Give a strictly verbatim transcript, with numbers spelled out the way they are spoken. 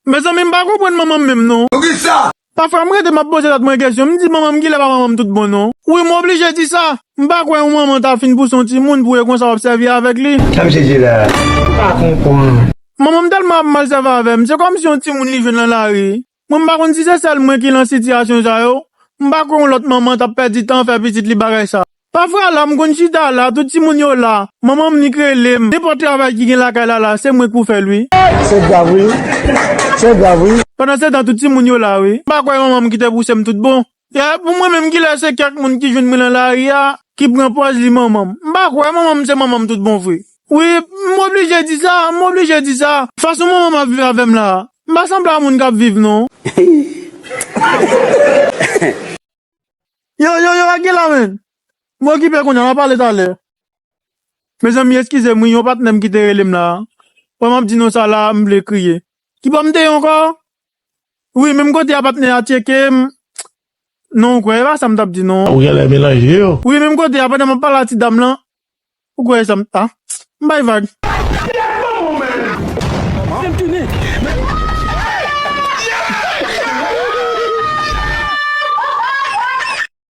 Mezanmi, m pa konprann manman m menm non. Poukisa? Pafwa m rete m ap poze tèt mwen kesyon, m di manman m kilè pa manman m tout bon non. Wi, m oblije di sa. M pa kwè yon manman ta fin pouse yon timoun pou e konsa w ap sèvi avèk li. Sa misye di la? M pa konprann. Manman m tèlman ap mal sèvi avè m, se kòmsi yon timoun li jwenn nan lari. Mwen m pa konn si se sèl mwen ki nan sitiyasyon sa yo. M pa kwè yon lòt manman t ap pèdi tan fè pitit li bagay sa. Pafwa la, m konn chita la, tout timoun yo la. Manman m nik rele m. Nenpòt travay ki gen lakay la la, se mwen k pou fè l wi. Se grav wi. Se grav wi. Pandan se tan, tout timoun yo la wi. M pa kwè manman m ki te pouse m tout bon. E pou mwen menm, kilè se kèk moun ki jwenn mwen nan lari a, ki pran pòz li manman m. M pa kwè manman m se manman m tout bon vre. Wi, m oblije di sa, m oblije di sa. Fason manman m ap viv avè m la, m pa sanble a moun k ap viv non. Yo, yo, yo, lage la, men. M okipe kounye a, m a pale talè. Mezanmi, eskize m wi, yon patnè m ki te rele m la. Wè m ap di nou sa la, m vle kriye. Ki bò m te ye ankò? Wi, menm kote a patnè a tcheke m. Non, ou kwè, e pa sa m t ap di non. Ou genlè melanje yo. Wi, menm kote a, pandan m ap pale a ti dam lan. Ou kwè sa m, ah, m bay vag.